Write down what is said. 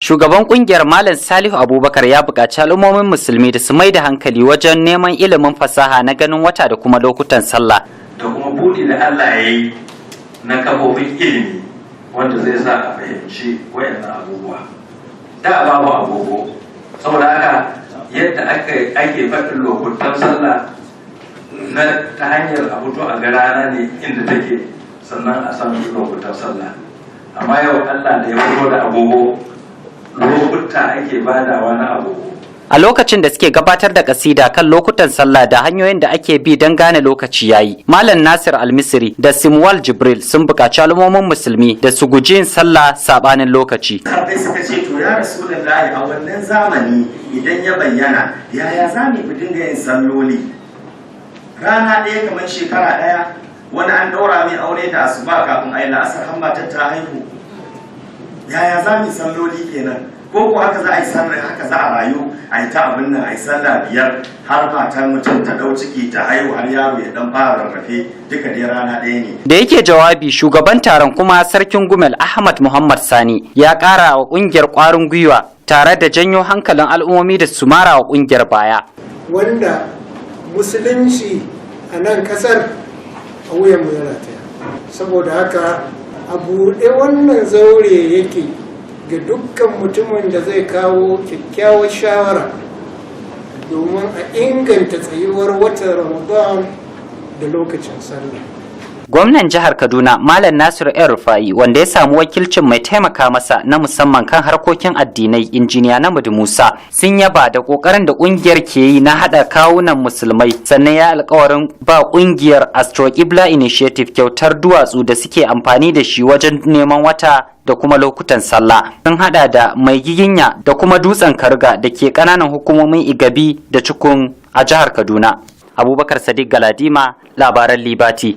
Shugaban kungiyar, Malam Salihu Abubakar, ya buƙaci al'ummomin Musulmi da su mai da hankali wajen neman ilimin fasaha na ganin wata da kuma lokutan sallah. Da kuma buɗi da Allah ya yi na kafofin ilimi wanda zai sa a fahimci wayannan abubuwa. Da babu agogo, saboda haka yadda ake faɗin lokutan sallah na ta hanyar a fito a ga rana ne inda take, sannan a san lokutan sallah. Amma yau Allah da ya fito da agogo, lokuta ake badawa na agogo. A lokacin da suke gabatar da kasida kan lokutan sallah da hanyoyin da ake bi don gane lokaci yayi, Malam Nasir Almisri da Simwal Jibril sun buƙaci al'ummomin Musulmi da su guji yin sallah sabanin lokaci. Sahabbai suka ce, "To ya Rasulullahi, a wannan zamani idan ya bayyana, yaya za mu fi dinga yin salloli rana ɗaya kamar shekara ɗaya? Wani an ɗaura mai aure da asuba, kafin a yi la'asar har matar ta haihu. Yaya za mu yi salloli kenan? Ko ko haka za a yi sallah, haka za a rayu, a yi ta abin nan, a yi sallah 5 har matar mutum ta ɗau ciki, ta haihu, har yaro ya ɗan fara rarrafe, duka dai rana ɗaya ne?" Da yake jawabi, shugaban taron kuma Sarkin Gumel, Ahmad Muhammad Sani, ya ƙara wa ƙungiyar ƙwarin gwiwa tare da janyo hankalin al'ummomi da su mara wa ƙungiyar baya. Wanda Musulunci a nan kasar a wuyanmu ya rataya. Saboda haka a buɗe wannan zaure yake ga dukkan mutumin da zai kawo kyakkyawar shawara domin a inganta tsayuwar watan Ramadan da lokacin sallah. Gwamnan jihar Kaduna, Malam Nasiru El Rufai, wanda ya samu wakilcin mai taimaka masa na musamman kan harkokin addinai, Injiniya Namadi Musa, sun yaba da kokarin da kungiyar ke yi na hada kawunan Musulmai. Sannan ya alkawarin ba kungiyar Astro Qibla Initiative kyautar duwatsu da suke amfani da shi wajen neman wata da kuma lokutan sallah. Sun hada da Mai Giginya da kuma Dutsen Karga da ke kananan hukumomin Igabi da Cikun a jihar Kaduna. Abubakar Sadiq Galadima, Labaran Liberty.